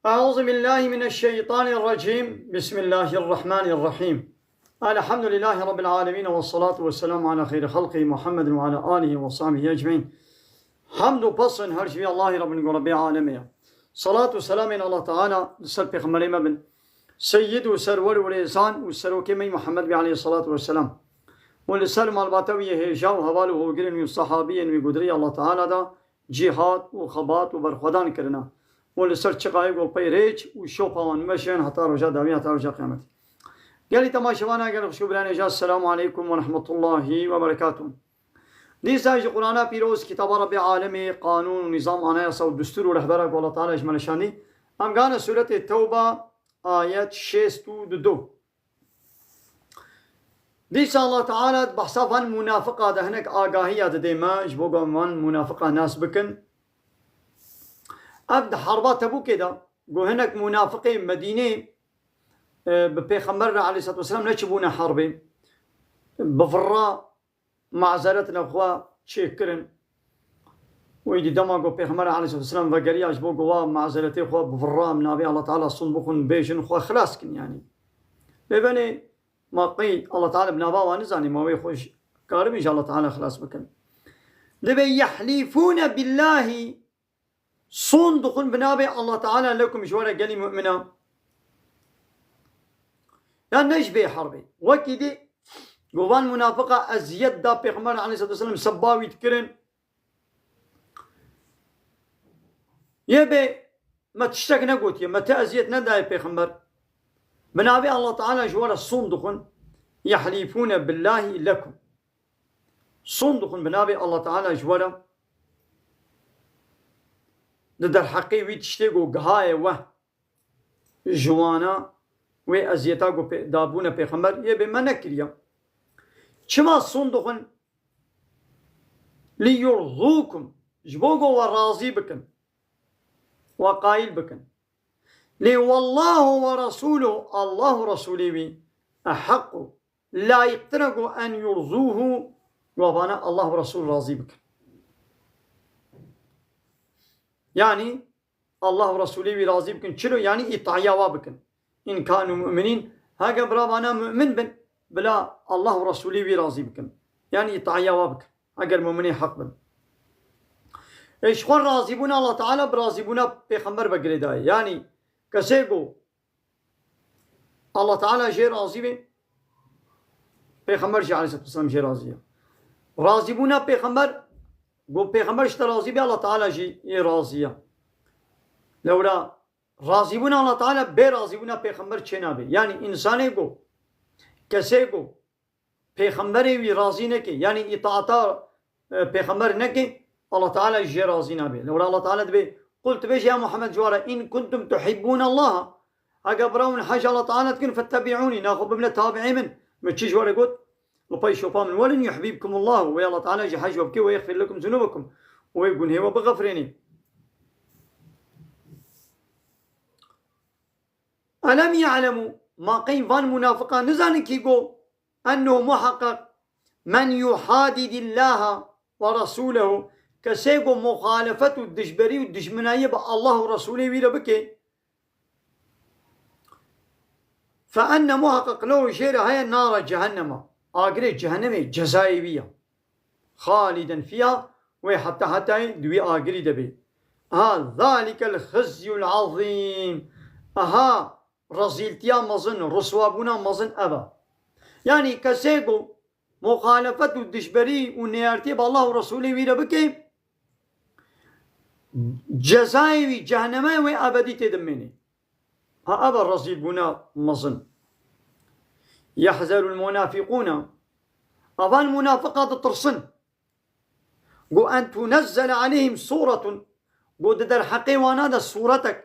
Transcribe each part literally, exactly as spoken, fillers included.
أعوذ بالله من الشيطان الرجيم. بسم الله الرحمن الرحيم. الحمد لله رب العالمين، والصلاة والسلام على خير خلقه محمد وعلى آله وصحبه أجمعين. Hamd û pesn her ji vî Allahî re bin ku Rebbê alemê ye. Salat û selamên Allah Teala li ser pêxemberê me bin. Seyyid û serwer û rêzan û serokê me Muhammed bî aleyhissalatu vesselam. Û li ser malbata wî yê hêja û heval û hogirên wî û sahabiyên wî gudirî Allah Teala da cîhad û xebat û berxwedan kirine. Û li ser çiqayê ku li pey rêç û şopa wan meşin heta roja dawî, heta roja qiyametê. Gelî temaşevan, gelî xweş û birayên hêja, Selamu aleykum ve rahmetullahi ve berekatuh. Dîsa ji Qur'ana pîroz, kitaba Rebbê alemê, qanûn û nîzam, anayasa û destûr û rehbera ku Allah Teala ji me nişandî, em gane sûretê Tewba, ayet şêst û du. Dîsa Allah Teala di behsa van munafiqa de hinek agahiya dide me, ji bo ku em van munafiqa nas bikin. Ev di harba Tebûkê de ku hinek munafiqê Medînê, e, bi Pêxember re aleyhissalatu vesselam neçibûne harbê. Bi virra mazeret li xwe çêkirin. Û îdî dema ku Pêxember aleyhissalatu vesselam vegeriya ji bo ku wa mazeretê xwe bi virra em navê Allah Teala sûnd bixwin, bêjin xwe xilas kin yanî. Lê belê ma qey Allah Teala bi nava wan nizanî, ma wê xwe ji, karibin ji Allah Teala xilas bikin. Dibê yehlîfûne billahî, sûnd dixwin bi navê Allah Teala lekum ji we re gelî mu'mina. Ya ne ji bê herbê. Wekî dî govan munafiqa eziyet da Pêxember aleyhissalatu vesselam, sebba wî dikirin. Yê bê me tiştek negotiye, me ti eziyet nedayê Pêxember. Bi navê Allah Teala ji we re sûnd dixwin. Yehlîfûne billahî lekum. Sûnd dixwin bi navê Allah Teala ji we re. Di derheqê wî tiştê ku gihaye we ji wana wê eziyeta ku pê, dabûne Pêxember, yê bê me nekiriye. Çima sûnd dixwin? Li yurdûkum, ji bo ku we razî bikin, we qayîl bikin. Lê wallahu ve rasûluhu, Allah û Resûlê wî, eheqqû, layîqtir e ku en yurdûhu, ku vana Allah û Resûl razî bikin. Yanî Allah û Resûlê wî razî bikin. Çilo? Yanî îtaya wa bikin. În kanu mu'minîn, hege bira vana mu'min bin, bila Allah û Resûlê wî razî bikin. Yanî îtaya wa bikin. Eger mu'minê heq bin. Ê ji xwe razîbûna Allah Teala bi razîbûna Pêxember ve girêdayê. Yanî kesê ku Allah Teala jê razî be, Pêxember jî aleyhissalatu vesselam jê razî ye. Razîbûna Pêxember, ku Pêxember ji te razî be, Allah Teala jî yê razî ye. Lewra razîbûna Allah Teala bê razîbûna Pêxember çênabe. Yanî însanê ku, kesê ku Pêxemberê wî razî neke, yanî îtaata, e, Pêxember neke, Allah Teala jê razî nabe. Lewra Allah Teala dibê, qul, tu bêjî ya Muhammed ji we re, in kuntum tuhibbûne Allah, hege bira hûn hej Allah Teala dikin, fettebi'ûnî, naxwe bibne tabi'ê min. Me çi ji we re got? Li pey şopa min werin, yuhbîbkumullah, wê Allah Teala jî hej we bike, we yexfir lekum zunûbekum, wê gunhê we bixefirênî. Elem ya'lemû, ma qey van munafiqan nizanin kî go, ennehu muhaqqaq, men yuhadidillaha ve rasûlehu, kesê go muxalefet û dijberî û dijminayî bi Allah û Resûlê wî re bike, fe enne muhaqqaq lehu, jê re heye nara cehennema, agirê cehennemê cezayê wî ya. Xaliden fiha, wê heta hetayê di wî agirî de bê. Ha, zalikel xizyul azîm. Aha, rezîltiya mezin, riswabûna mezin ev e. Yanî kesê ku muxalefet û dijberî û neyartiyê bi Allah û Resûlê wî re bike, cezayê wî cehenneme wê ebedî tê dimênê. Ha, ev e rezîlbûna mezin. Yehzerul munafiqûne. Evan munafiqa ditirsin. Go en tunezzele aleyhim sûretun. Go di derheqê wana de sûretek,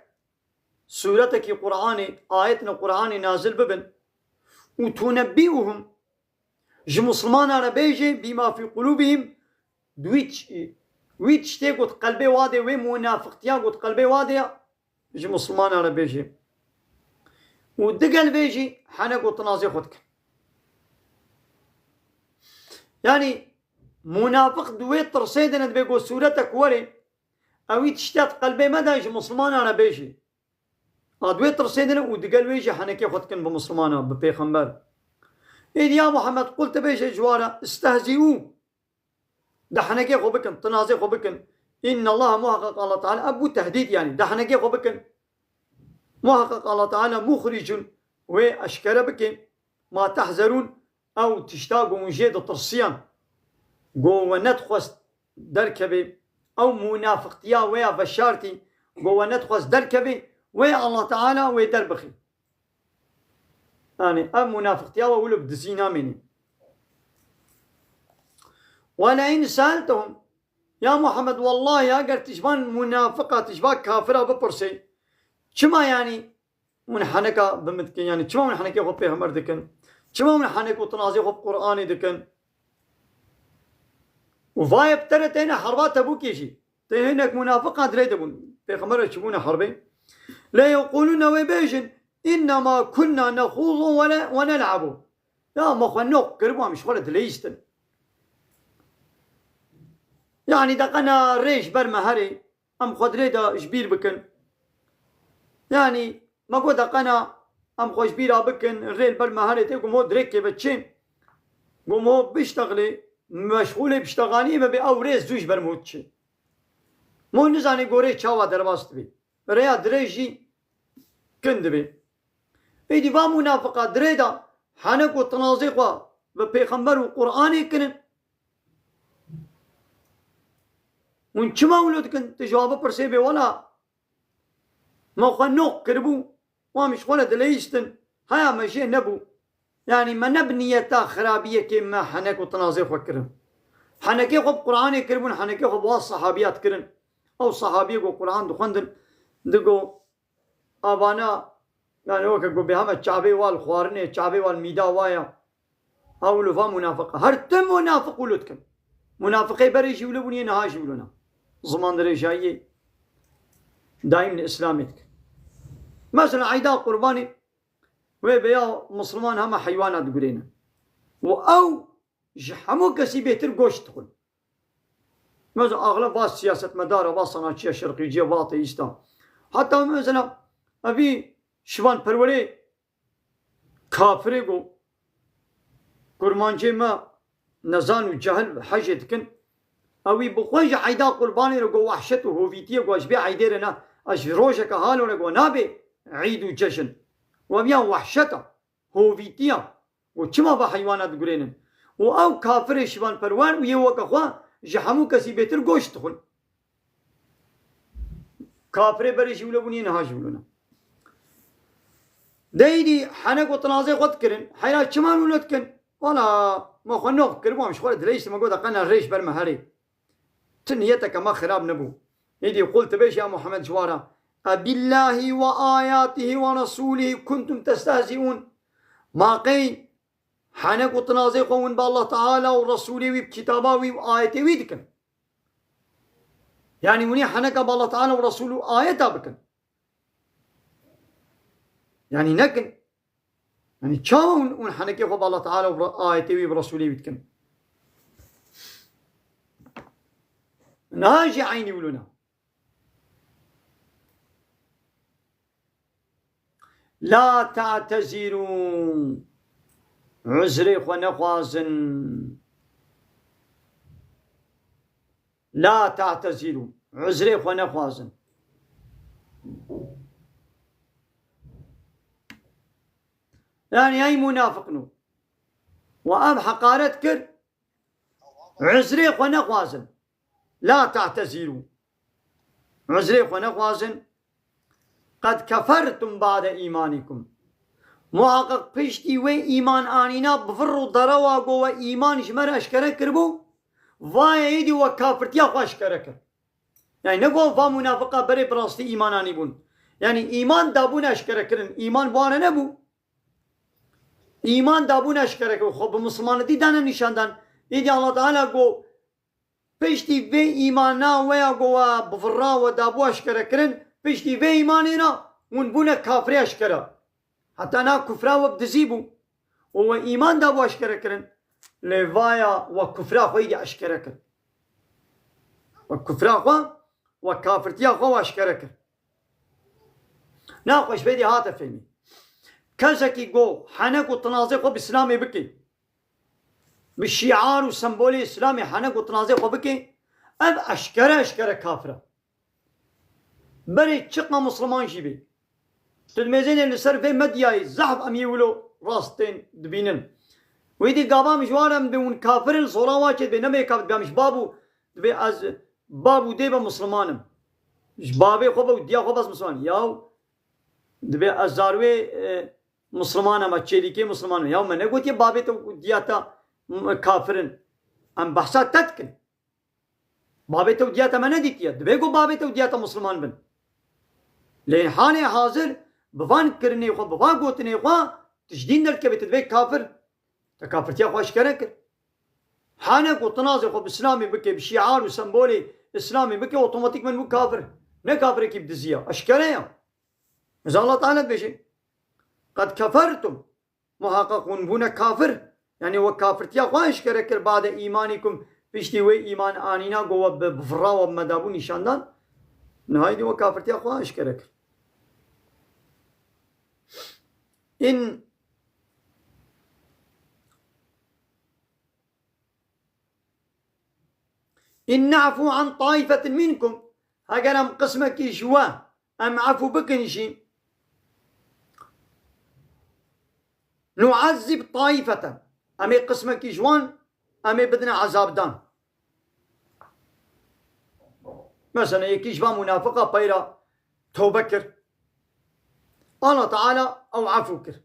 sûretekî Qur'anê, ayetine Qur'anê nazil bibin. Û tunebbi'uhum, ji Musulmana re bêjê, bîma fî qulûbihim, di wî ç-, wî tiştê got qelbê wadê, wê munafiqtiya got qelbê wadê ya, ji Musulmana re bêjê. Û digel vê jî hene gotinazê xwe dikin. Yanî munafiq di wê tirsê de ne dibê got sûretek werê, ewî tiştê di qelbê me de ji Musulmana re bêjê. A di wê tirsê de ne û digel wê jî henekê xwe dikin bi Mislimana, bi Pêxember. Êdî ya Muhammed, qul, tu bêje ji wan re, istehzîû. Di henekê xwe bikin, tinazê xwe bikin. Înnallaha, muheqeq Allah Teala, ev bû tehdîd yanî. Di henekê xwe bikin. Muheqeq Allah Teala muxricun, wê eşkere bike. Ma tehzerûn, ew tişta ku hûn jê ditirsiyan, ku we nedixwest derkeve, ew munafiqtiya we ya veşartî, ku we nedixwest derkeve, wê Allah Teala wê derbixe. Yanî ev munafiqtiya we wilo bi dizî namêne. Welein seeltehum, ya Muhammed, wellahî eger tu ji van munafiqa, tu ji van kafira bipirsê, çima yanî hûn heneka bi min dikin? Yanî çima hûn henekê xwe pêxember dikin? Çima hûn henek û tinazê xwe bi Qur'anê dikin? Û vayê bi te re têne herba Tebûkê jî. Tê hinek munafiqan dirê de bûn. Pêxember re çibûne herbê. Lê yeqûlûne, wê bêjin, "Înnema kunna nexûdu we ne-, we nel'ebû." Ya me xwe noq kiribû, em ji xwe re dileyîstin. Yanî deqena rê ji ber me herê, em xwe dirê de ji bîr bikin. Yanî me got deqena em xwe ji bîra bikin, rê li ber me herê tê, ku mo dirê kê ve çê. Ku mo biştexilê, meşxûlê piştexaniyê me bê, ew rê zû ji ber mo diçê. Mo nizanê gorê çawa derbas dibe. Rêya dirêj jî kin dibe. Êdî va munafiqa dirê de henek û tinazê xwe bi pêxember û Qur'anê kirin. Hûn çima wilo dikin? Tu ji wan bipirsê bê, wela me xwe noq kiribû, wan ji xwe re dileyîstin. Haya me jê nebû. Yanî me ne bi niyeta xirabiyekê me henek û tinazê xwe kirin. Henekê xwe bi Qur'anê kiribûn, henekê xwe bi wan sehabiya dikirin. Ew sehabiyê ku Qur'an dixwendin, digo, avana, yanî weke ku bê heme çavê wa li xwarinê, çavê wa li mîda wa ya. Ha wilo va munafiqa. Her tim munafiq wilo dikin. Munafiqê berê jî wilo bûn, yê niha jî wilo ne. Ziman dirêjayiyê daîm li Îslamê dikin. Mesela eyda qurbanê, wê be ya Misliman hema heywana digurêne. Û ew ji hemû kesî bêtir goşt dixwin. Mesela axlef va siyasetmedara, va sanatçiya şerqîciya, va ateîsta. Heta mesela evî şivanperwerê kafirê ku kurmancê me nezan û cehil hejê dikin, ewî bi xwe ji eyda qurbanê re ku wehşet û hovîtiyê ku ji bê eydê re ne, ez ji rojeke halo re ku nabê eyd û cejin. Û ev ya wehşet e, hovîtiya. Û çima va heywana digurênin? Û ew kafirê şivanperwer û yê weke xwe ji hemû kesî bêtir goşt dixwin. Kafirê berê jî wilo bûn, yê niha jî wilo ne. Deydî henek û tinazê xwe dikirin. Heyra çima wilo dikin? Wala me xwe noq kiribû, em ji xwe re dileyîstin, me got, "Deqena rê ji ber me herê." Ti niyeteke me xirab nebû. Êdî qul tu bêj ya Muhammed ji wan re, "Ebillahî we ayatihî we resûlihî kuntum testehzîûn." Ma qey henek û tinazê xwe hûn bi Allah Teala û Resûlê wî, bi kitaba wî û ayetê wî dikin? Yanî hûn ê heneka bi Allah Teala û Resûl û ayeta bikin? Yanî nekin. Yanî çawa hûn, hûn henekê xwe bi Allah Teala û bi ayetê wî, bi Resûlê wî dikin? Niha jî eynî wilo ne. La ta'tezirû. Uzrê xwe nexwazin. La ta'tezirû. Uzrê xwe nexwazin. Yanî ey munafiqno. Wa ev heqaret kir. Uzrê xwe nexwazin. La ta'tezirû. Uzrê xwe nexwazin. Qed kefertum ba'de îmanîkum. Muhaqiq piştî wê îman anîna bi vir û derewa ku we îman ji me re eşkere kiribû, vayê êdî we kafirtiya xwe eşkere kir. Yanî ne ku va munafiqa berê bi rastî îman anîbûn. Yanî îman dabûn eşkere kirin. Îman bi wan re nebû. Îman dabûn eşkere kir. Xwe bi mislimanetî dane nîşandan. Êdî Allah Teala got, piştî vê îmana we ya ku we bi vira we dabû eşkere kirin, piştî vê îmanê re hûn bûne kafirê eşkere. Heta na kufra we bi dizî bû. Û we îman dabû eşkere kirin. Lê vaya we kufra xwe êdî eşkere kir. We kufra xwe, we kafirtiya xwe we eşkere kir. Naxweş bê dê hate fêmî. Kesekî go henek û tinazê xwe bi Îslamê bike, bi şiar û sembolê Îslamê henek û tinazê xwe bike, ev eşkere eşkere kafir e. Berê çiqa Misliman jî bê. Tu dimêzênê li ser vê medyayê zehf em yê wilo rast tên dibînin. Wê dî gava min ji wan re em dê hûn kafir in, sola wa çê dibê, ne bê kafir, dibê em ji bab û, dibê ez bab û dê be Misliman im. Ji babê xwe be û diya xwe bes Misliman. Yaw, dibê ez zarwê, e, Misliman im, ez çêlîkê Misliman im. Yaw, me negotiye babê te û diya te, m-, kafir in. Em behsa te dikin. Babê te û diya te me nedîtiye. Dibê ku babê te û diya te Misliman bin. Lê halê hazir bi van kirinê xwe, bi van gotinê xwe, tu ji dîn derdikevî, tu dibê kafir. Te kafirtiya xwe eşkere kir. Hane ku tinazê xwe bi Îslamê bike, bi şiar û sembolê Îslamê bike, otomatîkmen bû kafir. Ne kafirekî bi diziya. Eşkere ya. Mesela Allah Teala dibêje, "Qed kefertum." Muhaqqaq hûn bûne kafir. Yanî we kafirtiya xwe eşkere kir, bade îmanîkum, piştî wê îman anîna go we bi, bi vira we bi me dabû nîşan dan. Nihayî dî we kafirtiya xwe eşkere kir. In, in na'fu an taifetin minkum, heger em qismekî ji we em efû bikin jî, nu'ezzib taifeten, em ê qismekî ji wan em ê bidine ezabdan. Mesela yekî ji van munafiqa peyra tewbe kir. Allah Teala ew efû kir.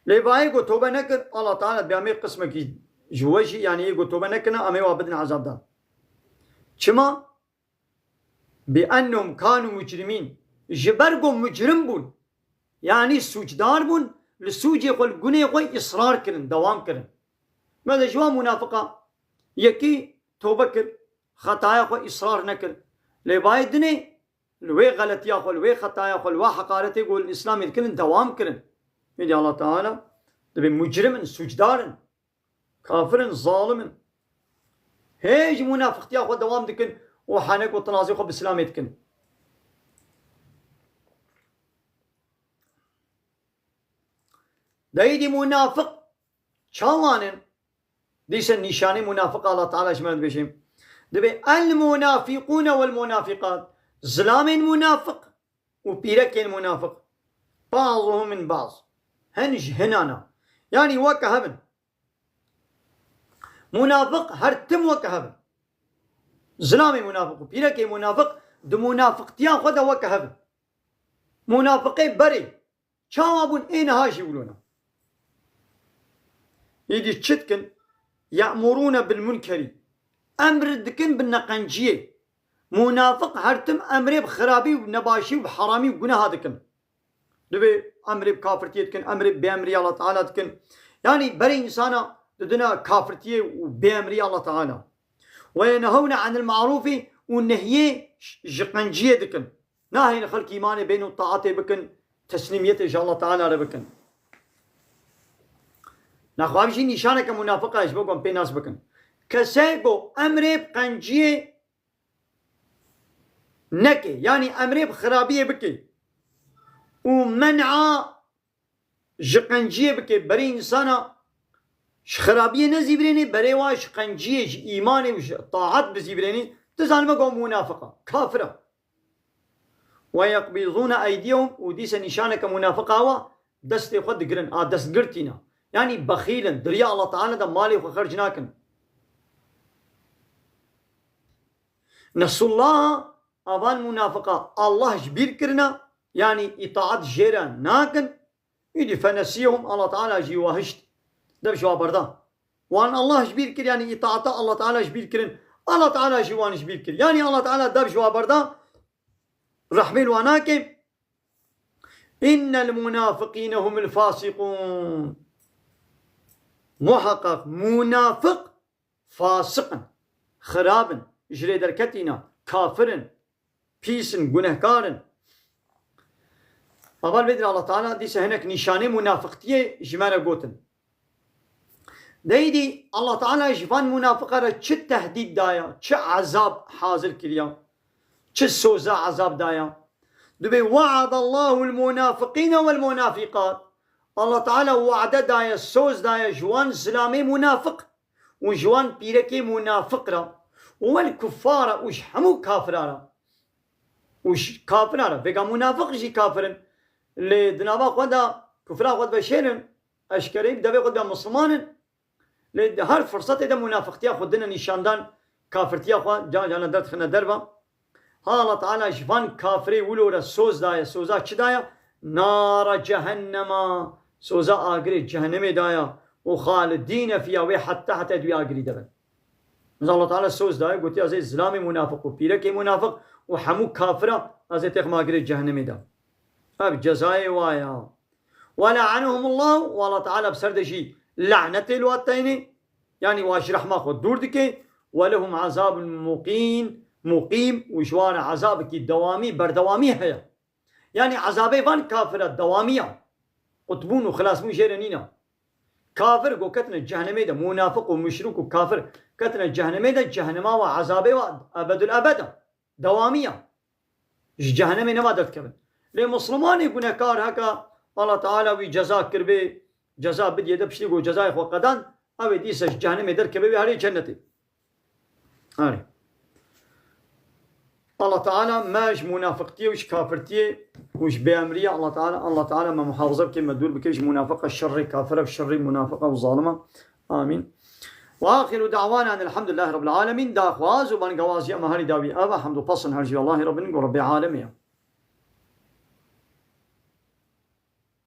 Lê bayê ku tewbe nekir, Allah Teala dibê em ê qismekî ji we jî, yanî yê ku tewbe nekirine, em ê wa bidin ezabdan. Çima? Bi ennehum kanu mucrimîn. Ji ber ku mucrim bûn. Yanî sûcdar bûn, li sûcê xwe, li gunê xwe israr kirin, dewam kirin. Mesela ji wan munafiqa yekî tewbe kir, xetaya xwe israr nekir. Lê bayê dinê li wê xeletiya xwe, li wê xetaya xwe, li wa heqaretê ku li Îslamê dikirin, dewam kirin. Êdî Allah Teala dibê mucrim in, sûcdar in, kafir in, zalim in. Hê ji munafiqtiya xwe dewam dikin û henek û tinazê xwe bi Îslamê dikin. Deyîdî munafiq çawan in? Dîse nîşanê munafiq Allah Teala ji me dibêje. Dibê el munafiqûne wel munafiqat. Zilamên munafiq û pîrekên munafiq. Ba'duhum min ba'd. Hin ji hinan a. Yanî weke hev in. Munafiq her tim weke hev in. Zilamê munafiq û pîrekê munafiq di munafiqtiya xwe de weke hev in. Munafiqê berê çawa bûn, ê niha jî wilo ne. Êdî çi dikin? Ye'murûne bil munkerî. Emr dikin bi neqenciyê. Munafiq her tim emrê bi xirabî û nebaşî û bi heramî û guneha dikin. Dibê emrê bi kafirtiyê dikin, emrê bi bêemrî Allah Teala dikin. Yanî berê însana didine kafirtiyê û bêemrî Allah Teala. Ve yenhewne anil marûfî û nehyê ji qenciyê dikin. Nahêne xelk îmanê bên û taetê bikin, teslîmiyetê ji Allah Teala re bikin. Nexwe ev jî nîşaneke munafiqa ye, ji bo ku em pê nas bikin. Kesê ku emrê bi qenciyê neke, yanî emrê bi xirabiyê bike û men'a ji qenciyê bike, berî însana ji xirabiyê nezîvirênê, berê wa ji qenciyê, ji îmanê û ji taet bizîvirênê, tu zanime ku munafiq e, kafir e. Ve yekbîzûne eydiyehum, û dîse nîşaneke munafiqa wa, destê xwe digirin, a destgirtî ne. Yanî bexîl in, di riya Allah Teala de malê xwe xerc nakin. Nesullaha, avan munafiqa Allah ji bîr kirine, yanî îtaat jê re nakin. Îdî fenesiyehum, Allah Teala jî wa hişt. Dev ji wa berda. Wan Allah ji bîr kir, yanî îtaata Allah Teala ji bîr kirin. Allah Teala jî wan ji bîr kir. Yanî Allah Teala dev ji wa berda, rehmê li wan nake. Innel munafiqîne humul fasiqûn. Muhaqqaq munafiq fasiq in, xirab in, ji rê derketî ne, kafir in, pîs in, gunehkar in. Heval vê dir Allah Teala dîse hinek nîşanê munafiqtiyê ji me re gotin. Deydî Allah Teala ji van munafiqa re çi tehdîd daya, çi ezab hazir kiriya, çi soza ezab daya. Dibê وعد الله المنافقين والمنافقات. Allah Teala wade daye, soz daye ji wan zilamê munafiq û ji wan pîrekê munafiq re û والكفار û ji hemû kafira re. Û ji kafira re. Vêga munafiq jî kafir in. Lê di nava xwe de kufra xwe diveşêrin, eşkereyî bi devê xwe de Misliman in. Lê di her firsetê de munafiqtiya xwe dine nîşandan, kafirtiya xwe can cana derdixine derve. Ha Allah Teala ji van kafirê wilo re soz daye, soza çi daye? Nara cehennema, soza agirê cehennemê daye. Û خالدين فيها, wê heta heta di wî agirî de bin. Mesela Allah Teala soz daye, gotiye, ez ê zilamê munafiq û pîrekê munafiq û hemû kafira ez ê têxim agirê cehennemê de. Ev cezayê wa ya. ولعنهم الله, û Allah Teala bi ser de jî lanetê li wat teyne, yanî wa ji rehma xwe dûr dike. ولهم عذاب مقيم, muqîm, û ji wa re ezabekî dewamî, berdewamî heye. Yanî ezabê van kafira dewamî ya. Qutbûn û xilasbûn jê re nîne. Kafir ku ketine cehennemê de, munafiq û muşrik û kafir ketine cehennemê de, cehennema wa, ezabê wa ebedul ebed e. Dewamî ya. Ji cehennemê nema derdikevin. Lê Mislimanê gunekar heke Allah Teala wî ceza kiribê, ceza bidiye de, piştî ku cezayê xwe qedan, ew ê dîsa ji cehennemê derkeve wê herê cennetê. Erê. Allah Teala me ji munafiqtiyê û ji kafirtiyê û ji bêemriyê Allah Teala, Allah Teala me muhafaza bike, me dûr bike ji munafiqa, şerrê kafira, şerrê munafiqa û zalima. Amîn. وآخر دعوانا أن الحمد لله رب العالمين. Daxwaz û bangawaziya me herî dawî ev e, hemd û pesn her ji Allahê Rabbin ku Rabbê alemê ye.